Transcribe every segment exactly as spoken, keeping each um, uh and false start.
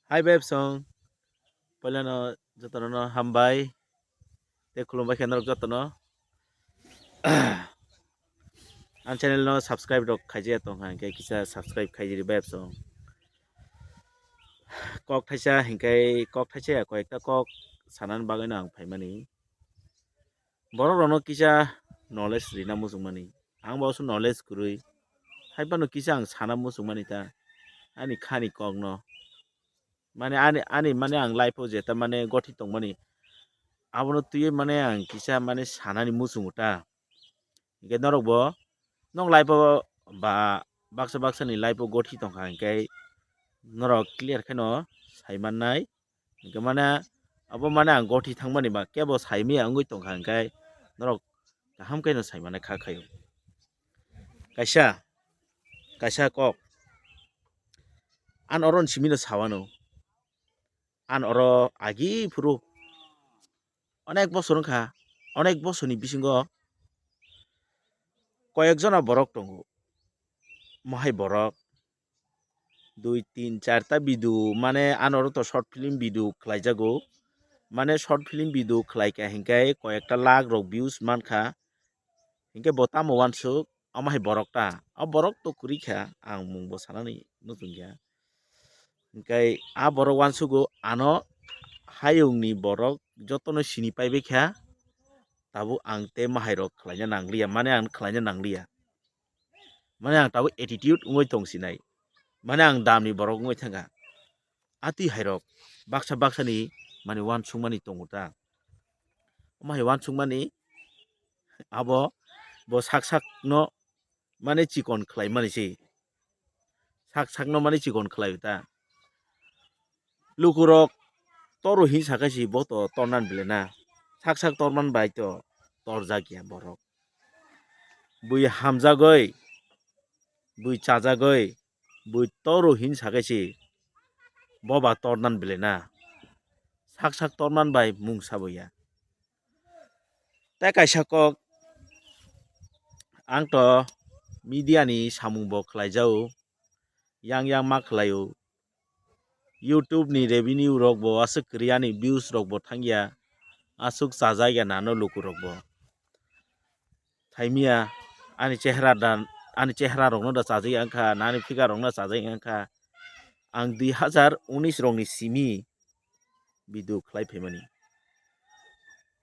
Hi beb song. Poilano jotono no hambai. Te khulumbai khe norok jotono. Ang channel no subscribe rok khaijaya tongkha, hinkhe kisa subscribe khaijiri beb song. Kok thaisa hinkhe kok thaisa ya koyekta kok sanani bagwi no ang phaimani. Borok rokno kisa knowledge rina muchungmani. Ang bo knowledge kwrwi. Haiphano kisa ang sana muchungmani ta. Ani khani kokno. Mane ani, ani mane ang life o jeta mane gothi tongmani. Abono twiwi mane ang kisa mane sanani muchungo ta. Hinkhe norok bo nok life o ba baksa baksa ni life o gothi tongkha hinkhe norok clear kheno sai mannai. Hinkhe mane abo mane ang gothi thangmani ba kebo saimaya wngwi tongkha hinkhe norok kaham kheno sai mane kha khaio. Kaisa, kaisa kok. An oro ni simi no sawano. An oro agi phuru onek bosor wngkha, onek bosor ni bisingo koyek jona borok tongo. Mohai borok dui, tin, charta video, mane ano oro to short film video khlai jago. Mane short film video khlai kha hinkhe koyekta lakh rok views mankha. Hinkhe bo tamo uansuk, omo hai borok ta. O borok to kwrwi kha, ang mung bo sanani muchung ya. Hinkhe a borok uansugo ano hayung ni borok jotono sini paibai kha. Tabuk ang tei mahai rok khlaina nangliya, mane ang khlaina nangliya. Mane ang tabuk attitude wngwi tong sinai. Mane ang damni borok wngwi thangkha. Atwi hairok baksa baksa ni mane uansukmani tongo ta. Omo hai uansukmani abo bo sak sak no mane chikon khlai mani se. Sak sak no mane chikon khlai ta. Lukurok toro hin sakai si bo to tornan bile na. Sak sak torman bai to torjak ya borok. Bui hamjagoi, bui chajagoi, bui toro hin sakai si bo ba tornan bile na. Sak sak torman bai mung sabo ya. Tei kaisa kok ang to media ni samung bo khlai jao, yang yang ma khlai o. YouTube ni revenue rok bo aswk kwrwi, ani views rok bo thangya, aswk chajak ya nano luku rok bo. Thaimiya ani chehra dan, ani chehra rok no da chajak ya wngkha, nani figure rok no chajak ya wngkha. Ang dui hazar unis rok ni simi video khlai phaimani.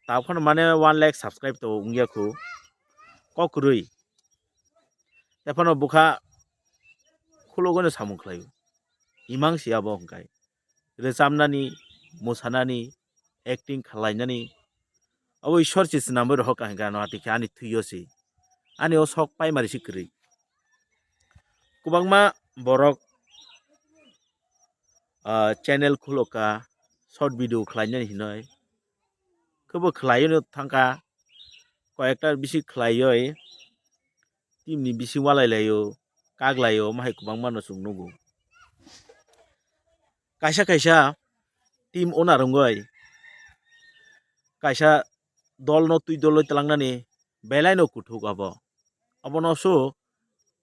Taphano mane one lakh subscribe to wngya khu. Kok kwrwi. Tephano bukha khulugwino samung khlaio. Imang si abo hwnkhe. Rwchapnani, mwsanani, acting khlainani. Abo Ishwar se swnamwi rohor kha hwnkhe ano atwi khe ani thwio se. Ani o sok paimari se kwrwi. Kwbangma borok ah, channel khulo ka, short video khlainani hinoi. Khe bo khlaino thangkha, koyekta bisi khlaioi, team ni bisi walai laio, kak laio, omo hai kwbangma no chwng nugo. Kaisa kaisa team owner wngoi, kaisa dol no twi dol oi twlangnani belai no kuthuk abo. Abono so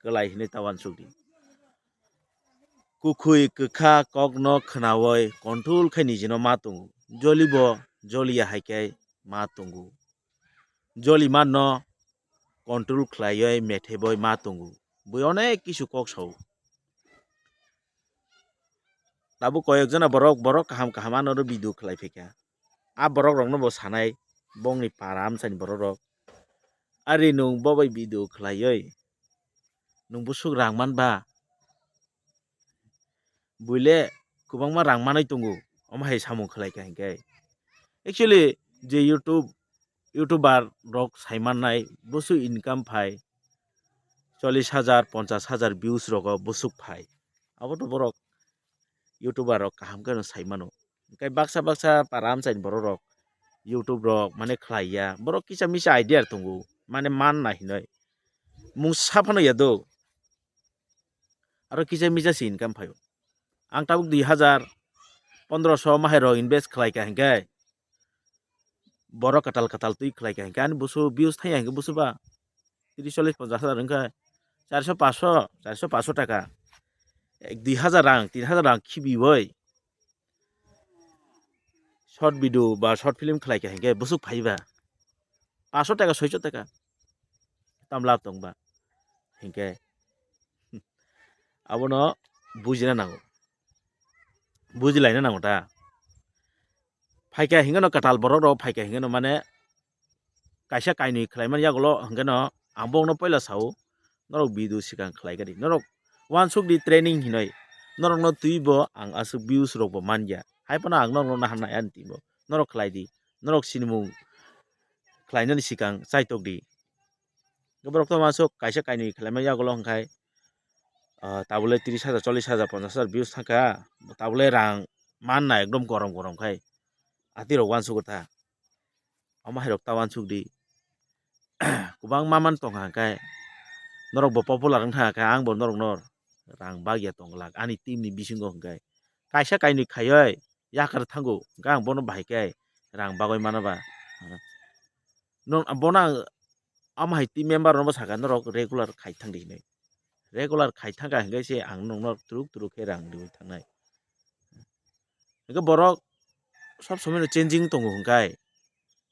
kwlai hinwi ta uansukdi. Kukhwi kwkha kokno khnaui control khai nijino ma tongo. Jolibo joliya hai khe ma tongo. Jolimanno control khlaiwi metheboi ma tongo. Bui onek kisu kok sao. Tabuk koyek jona borok, borok kaham kaham ano video khlai phaikha. A borok rokno bo sanai, bongni para amchaini borok rok. Ari nwng bo bai video khlaiwi nwng bwswk rang man ba? Buile kwbangma rang manwi tongo, omo hai samung khlai kha hinkhe. Actually, je YouTube, YouTuber rok sai mannai bwswk income phai, chollish hajar, ponchash hajar views rogo bwswk phai. Abo to borok YouTuber rok kaham khe no sai mano. Hinkhe baksa baksa para amchaini borok rok YouTube rok mane khlai ya. Borok kisa misa idea tongo, mane man na hinoi. Mungsa phano ya do. Aro kisa misa se income phaio. Ang tabuk dui hajar pondroso mahai rok invest khlai kha hinkhe borok kwtal kwtal twi khlai kha hinkhe ani busu views thangya hinkhe busu ba tris chollish ponchash hajar wngkha, charso paso, charso paso taka, ek dui hajar rang, tin hajar rang khibiwi short video ba short film khlai kha hinkhe bwswk phaiba. Paso taka, soiso taka. Tam lab tongba. Hinkhe abono bujina nango. Bujilaina nango ta. Phaikha hinkhe no kwtal borok rok phaikha hinkhe no mane kaisa kainwi khlaimani yagulo hinkhe no ang bokno poila sao, norok video swkang khlai kha di. Norok uansuk di training hinwi. Norokno twibo ang aswk views rokbo manya. Hai phano ang norokno naharna ani twibo. Norok khlai di. Norok sinimung khlainani swkang chaitok di. Borok to uansuk kaisa kainwi khlaima yagulo hwnkhai, ah, tabule tris hajar, chollis hajar, ponchas hajar views thangkha. Tabule rang manna ekdom gorom gorom khai. Atirok uansuk ta. Omo hairok ta uansuk di. Kwbangma man tongkha hwnkhe norokbo popular wngkha hwnkhe angbo norokno rang bagya tongglak ani team ni bisingo hwnkhe kaisa kainwi khaiwi yakar thango hwnkhe ang bono bahai khe rang bagwi mano ba. Nwng bono ang omo hai team member rokno sakha norok regular khai thangdi hinwi. Regular khai thangkha hwnkhe se ang nwngno turuk turuk khe rang riwi thangnai. Hwnkhe borok sob somoi no changing tongo hwnkhe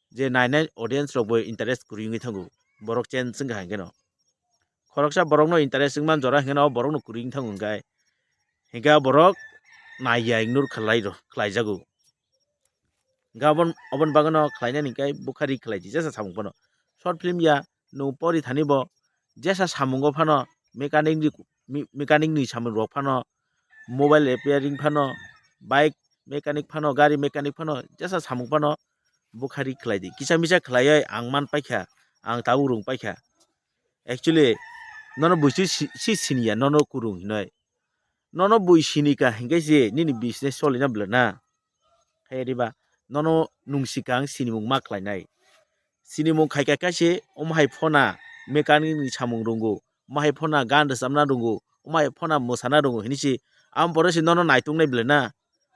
je nainai audience rok bo interest kwrwi wngwi thango, borok change wngkha hwnkhe no. Khoroksa borok no interest wngman jora hwnkhe no borok no kwrwi wngwi thango hwnkhe, hwnkhe borok naiya ignore khlai rw-, khlai jago. Hwnkhe abon-, oboni bagwi no khlainani hwnkhe bwkha ri khlai di jesa samung phano. Short film ya nwng pori thani bo jesa samungo phano mechanic ni, mi-, mechanic ni samung rok phano, mobile repairing phano, bike mechanic phano, gari mechanic phano, jesa samung phano bwkha ri khlai di. Kisa misa khlaiwi ang man paikha, ang tabuk rung paikha. Actually, nono buisi si, si siniya, nono kwrwng hinwi. Nono bui sinika hinkhe se nini business solina bwlai na. Hai riba, nono nwng swkang sinimung ma khlainai. Sinimung khaika khe se omo hai phona mechanic ni samung rwngo, omo hai phona gan rwchapna rwngo, omo hai phona mwsana rwngo hinwi se. Aboni pore se nono naituknai bwlai na.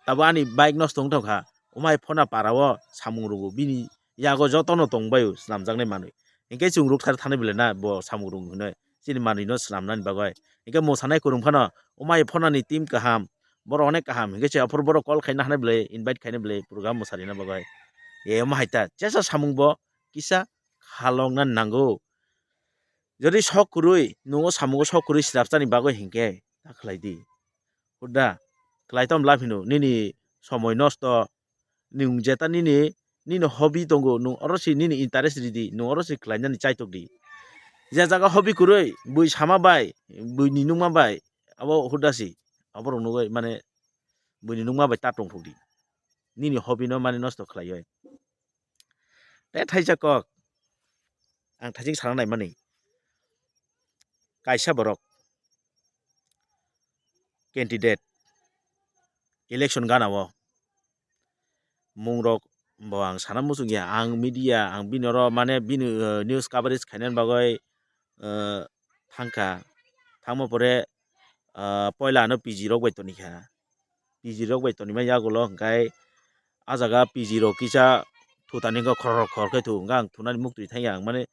Tabuk ani bike nosto wng tongkha, omo hai phona para o samung rwngo, bini yago jotono tongbaio swnamjaknai manwi. Hinkhe chwng rwktharwi thani bwlai na bo samung rwngo hinwi chini manwino swnamnani bagwi. Hinkhe mwsanai kwrwng phano omo hai phonani team kaham, borok onek kaham hinkhe se aphuru borok call khaina hanai bwlai, invite khaina bwlai program mwsarina bagwi. E omo hai ta jesa samung bo kisa khalokna nango. Jodi sok kwrwi, nwng o samungo sok kwrwi srapsani bagwi hinkhe ta khlai di. Huda, khlai tong bwla phino, nini somoi nosto, nwng jeta nini, nini hobby tongo, nwng oro se nini interest ridi, nwng oro se khlainani chaitok di. Je jaga hobby kwrwi, bui sama bai, bui ni nungma bai, abo huda se, aborok nugwi mane bui ni nungma bai ta tongthok di. Nini hobby no mane nosto khlaiwi. Tei thaisa kok ang thaising sana naimani, kaisa borok candidate election gana o mung rok bo ang sana muchung ya, ang media ang bini oro mane bini, eh, news coverage khainani bagwi, eh, thangkha, thangma pore, eh, poila ano P G rok bai toni kha. P G rok bai tonima yagulo hwnkhe, ah jaga P G rok kisa thutani wngkha khorok khorok khe thu, hwnkhe ang thunani muktwi thangya, ang mane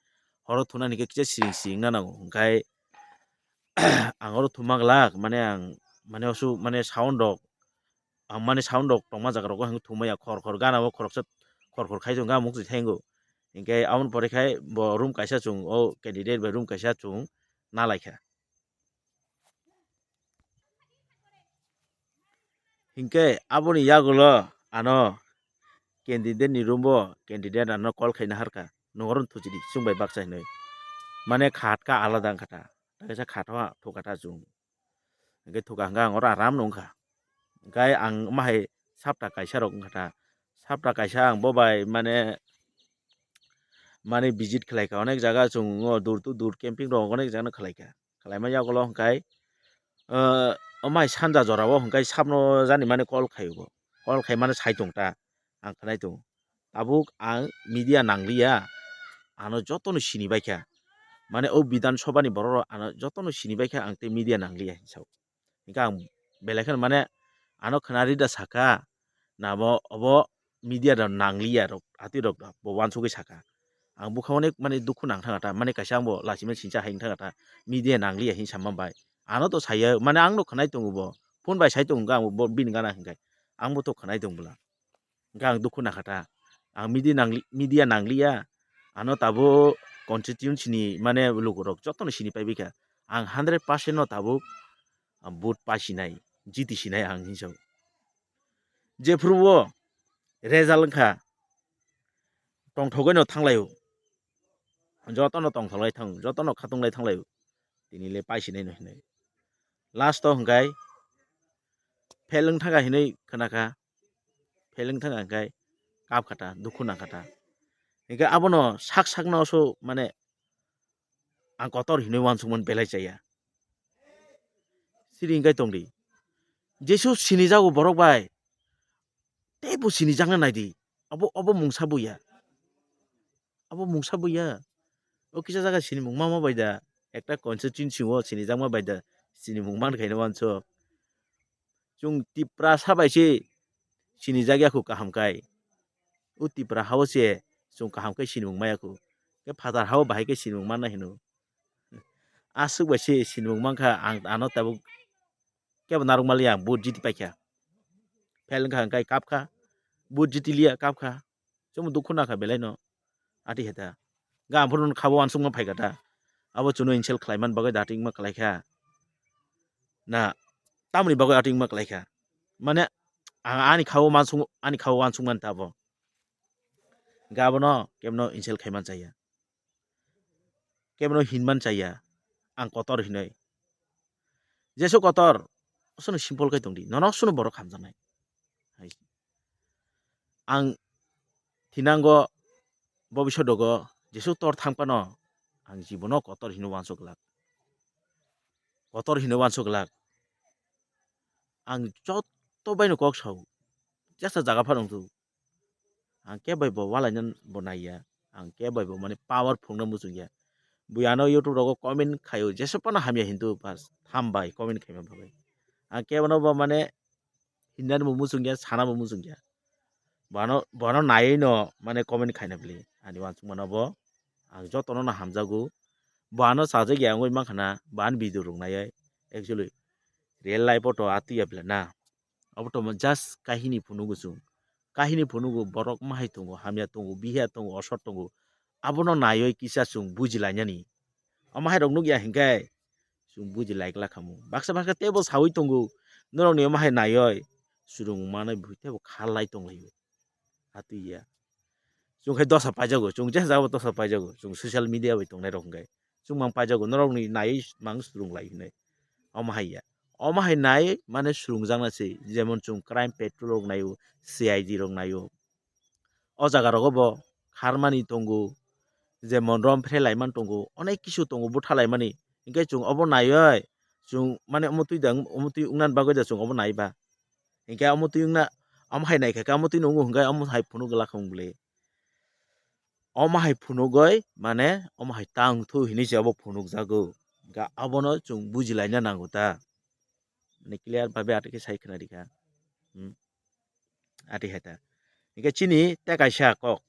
horo thunani khe kisa siring siring na nango, hwnkhe ang oro thuma glak, mane ang mane osu mane sound rok, ang mane sound rok tongma jaga rogo ang thumaya khor khor gana o khoroksa khor khor khai thung, hwnkhe ang muktwi thango, hwnkhe aboni pore khai bo room kaisa chung o candidate bai room kaisa chung nalaikha. Hinkhe aboni yagulo ano candidate ni room o candidate ano call khaina harkha, nung oro thuchidi chwng bai baksa hinwi. Mane khat kha alada wngkha ta, ta kaisa khat o thukha ta chwng. Hinkhe thukha hwnkha ang oro aram no wngkha. Hinkhe ang omo hai sapta kaisa rok wngkha ta, sapta kaisa ang bo bai mane, mane visit khlai kha, onek jaga chwng o door to door camping rok onek jaga no khlai kha. Khlaima yagulo hwnkhe, eh, omo hai sanja jora o hwnkhe sabno jani mani call khai o. Call khai mani sai tong ta, ang khnai tongo. Tabuk ang media nangliya, ano jotono sini baikha. Mane o Bidhan Sabha ni borok rok ano jotono sini baikha, ang tei media nangliya hinwi sao. Hinkhe ang belai kheno mane ano khna rida saka, nabo obo media rok nangliya rok, atwi rok bo uansugwi saka. Ang bukha onek mane dukhu nang thanga ta, mane kaisa ang bo lachimani sincha hai wng thanga ta, media nangliya hinwi sama bai. Ano to saya, mane ang no khnai tongo bo, phone bai sai tongo ang bo bini gana hinkhe, ang bo to khnai tong bwla. Hwnkhe ang dukhu nakha ta. Ang media nangli-, media nangliya. Ano tabuk constituency ni mane lukurok jotono sini paibaikha. Ang hundred percent no tabuk vote paisinai, jitisinai ang hinwi sao. Jephuru o result wngkha, tongthogwi no thanglaio. Jotono tongthoglai thang, jotono khatunglai thanglaio. Tini le paisinai no hinwi. Last o hwnkhe fail wng thangkha hinwi khnakha. Fail wng thangkha hwnkhe kapkha ta, dukhu nangkha ta. Hwnkhe abono sak sakno so mane ang kotor hinwi uansukmani belai chaya. Siri wngkhe tongdi. Jesu sinijago borok bai. Teibo sinijakna naidi. Abo, abo mungsa buya. Abo mungsa buya. O kisa jaga sinimung mama bai da. Ekta constituency o sinijakma bai da. Sinimung man khaina uansuk. Chwng Tiprasa bai se sinijak ya khu kaham kai. O Tipra hao se chwng kaham kai sinimung maya khu. Khe phatar hao bahai khe sinimung manna hino. Aswk bai se sinimung mankha ang ano tabuk kebo narwk maliya ang vote jiti paikha. Fail wngkha hwnkhe kapkha. Vote jiti liya kapkha. Chwngbo dukhu nakha belai no. Ati heta. Ga ang phuru khabo uansukma phaikha ta. Abo chwngno insult khlaiman bagwi da tingma khlaikha. Na tamni bagwi ati wngma khlaikha. Mane ang ani khao mansung, ani khao uansukmani ta abo. Ga abono kebono insult khaiman chaya. Kebono hinman chaya. Ang kotor hinwi. Jesu kotor, sono simple khai tongdi. Nono sono borok hamjaknai. Hai. Ang thinango bobishodogo Jesu tor thangphano ang jibono kotor hinwi uansuk glak. Kotor hinwi uansuk glak. Ang joto baino kok sao. Jesa jaga phano wngthu. Ang kebo bai bo walaina bo naiya. Ang kebo bai bo mane power phungna muchungya. Bui ano YouTube rogo comment khaio, jesa phano hamya hintu bas hambai comment khaima bagwi. Ang kebono bo mane hinna bo muchungya, sana bo muchungya. Bono, bono naiwi no mane comment khaina bwle. Ani uansukmano bo ang jotono no hamjago. Bo ano sajagya wngwi mankha na, bo ani video rok naiwi. Actually, real life o to atwi ya bwle na. Abo to just kahini phunugo chwng. Kahini phunugo borok mahai tongo, hamya tongo, bihiya tongo, osor tongo. Abono naiwi kisa chwng bujilainani. Omo hai rok nukya hinkhe chwng bujilaigwla khamu. Baksa baksa teibo sawi tongo. Norokni omo hai naiwi swrwng manwi bui teibo kharlai tonglaio. Atwi ya. Chwng khai dosa paijago, chwng jesa jagao dosa paijago, chwng social media bai tongnai rok hwnkhe. Chwng mang paijago, norokni naiwi mang swrwng lai hinwi. Omo hai ya. Omo hai nai mane swrwngjakna se, jemon chwng crime patrol rok naio, C I D rok naio. O jaga rogo bo kharmani tongo, jemon rom phrelaimani tongo, onek kisu tongo butha laimani. Hinkhe chwng obo naiwi, chwng mane omo twi da, omo twi wngnani bagwi da chwng obo naiba. Hinkhe omo twi wngna, omo hai naikha khe omo twi nungo hinkhe omo hai phunuk glak wng bwle. Omo hai phunugwi mane omo hai ta wngthu hinwi se obo phunukjago. Hinkhe abono chwng bujilaina nango ta. Mane clear babe atwi khe sai khna rikha. Hmm. Atwi hai ta. Hinkhe chini tei kaisa kok.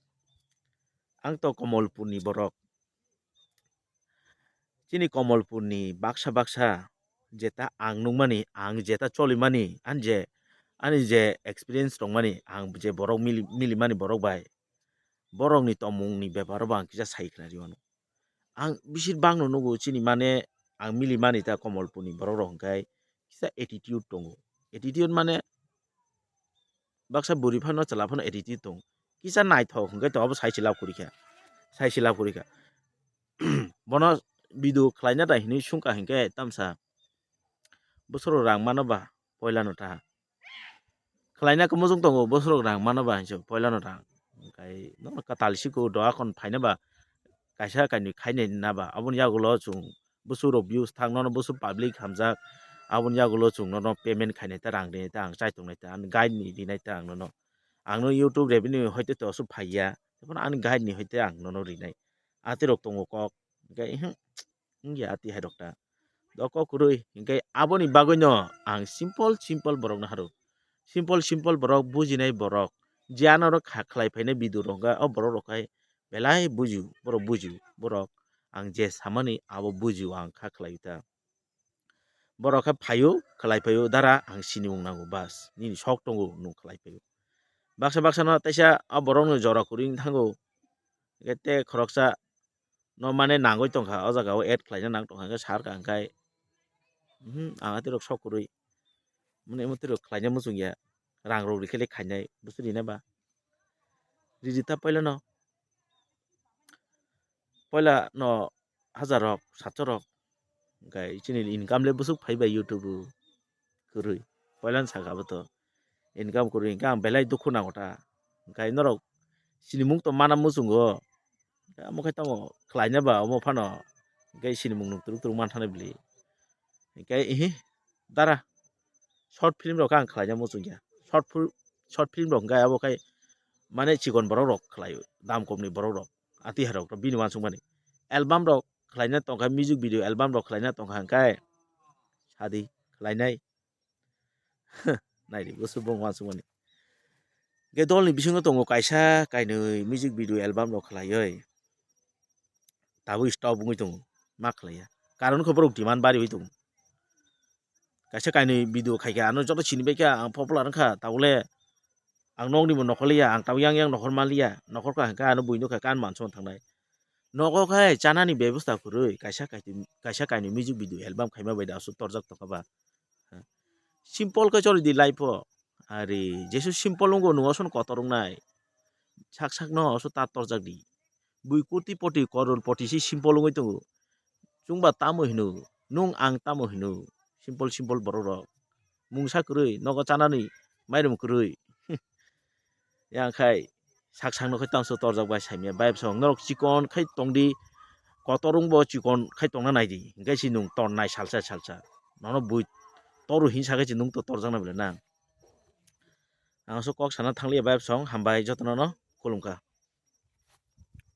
Ang to Komolpurni borok. Chini Komolpurni baksa baksa jeta ang nukmani, ang jeta cholimani, ani je, ani je experience tongmani, ang je borok mili-, milimani borok bai, borokni tongmungni beparo bo ang kisa sai khna rwmano. Ang bisir bangno nugo chini mane ang milimani ta Komolpurni borok rok hwnkhe kisa attitude tongo. Attitude mane baksa bwrwi phano chwla phano attitude tong. Kisa naithok hwnkhe to abo sai se lab kwrwi kha. Sai se lab kwrwi kha. Bono video khlaina da hinwi sungkha hinkhe tamsa bwswrok rang mano ba poilano ta. Khlaina khe muchung tongo bwswrok rang mano ba hinwi poilano rang. Hwnkhe nono kwtal siko doa khon phaina ba kaisa kainwi khainai na ba. Aboni yagulo chwng bwswk rok views thang nono bwswk public hamjak. Aboni yagulo chwng nono payment khainai ta rang rinai ta ang chai tongnai ta ani guide ni rinai ta ang nono. Ang no YouTube revenue hoite to aswk phaiya. Tei phano ani guide ni hoite ang nono rinai. Atwi rok tongo kok. Hwnkhe, wngya ati hai rok ta. Do kok kwrwi, hinkhe aboni bagwino ang simple simple borokno haro. Simple simple borok, bujinai borok. Je ano oro kha khlai phainai video rok wngkha, o borok rok hai belai bujio, borok bujio. Borok ang je samani abo bujio ang kha khlai ta. Borok khe phaio, khlai phaio, dara ang sinimung nango bas. Nini sok tongo, nwng khlai phaio. Baksa baksa no teisa o borok no jora kwrwi wng thango. Hwnkhe tei khoroksa no mane nangwi tongkha, o jaga o add khlaina nang tongkha, hwnkhe sar kha hwnkhe, "Mhm, ang atwi rok sok kwrwi, mane emotwi rok khlaina muchung ya, rang rok rikhe le khainai, busu rina ba, riri ta paila no, paila no hajar rok, satso rok, hwnkhe chini income le busuk phai bai YouTube o kwrwi, paila no sakha abo to, income kwrwi hwnkhe ang belai dukhu nango ta, hwnkhe norok chini mung to mana muchungo." Omo khe tamo khlaina ba omo phano hwnkhe sinimung nuk turuk turuk manthanai bwlwi. Hwnkhe ihi dara short film rok ang khlaina muchungya. Short fil-, short film rok hwnkhe abo khai mane chikon borok rok khlaio, dam komni borok rok, atiha rok bini uansukmani. Album rok khlaina tongkha, music video album rok khlaina tongkha hwnkhe sadi khlainai. Naidi, busu bung uansukmani. Hwnkhe dolni bisingo tongo kaisa kainwi music video album rok khlaiwi. Tabuk stop wngwi tongo, ma khlaiya. Karon khe borok demand bariwi tongo. Kaisa kainwi video khaikha, ano joto sinibaikha, ang popular wngkha, tabukle ang nokni bo nokhorliya, ang tabuk yang yang nokhor manliya, nokhorkha hwnkhe ano buino khaikha, ano mansukma thangnai. Nogo khe chanani bebosta kwrwi, kaisa kaitwi, kaisa kainwi music video album khaima bai da aswk torjak tongkha ba. Simple khe choli di life o. Ari jesu simple wngkho, nwng aswk kotor wngnai. Sak sak no aswk ta torjak di. Bui koti poti koror poti se simple wngwi tongo. Chwngba tamo hino, nwng ang tamo hino. Simple simple borok rok. Mungsa kwrwi, nogo chanani mairum kwrwi. Yang khai sak sak no khai tangso torjak bai saimya. Bai bwsong norok chikon khai tongdi, kotor wngbo chikon khai tongna naidi. Hwnkhe si nwng tornai salsa salsa. Nono bui toru hinsa khai si nwng to torjakna bwle na. Ang so kok sana thangliya bai bwsong, hambai jotono no khulumkha.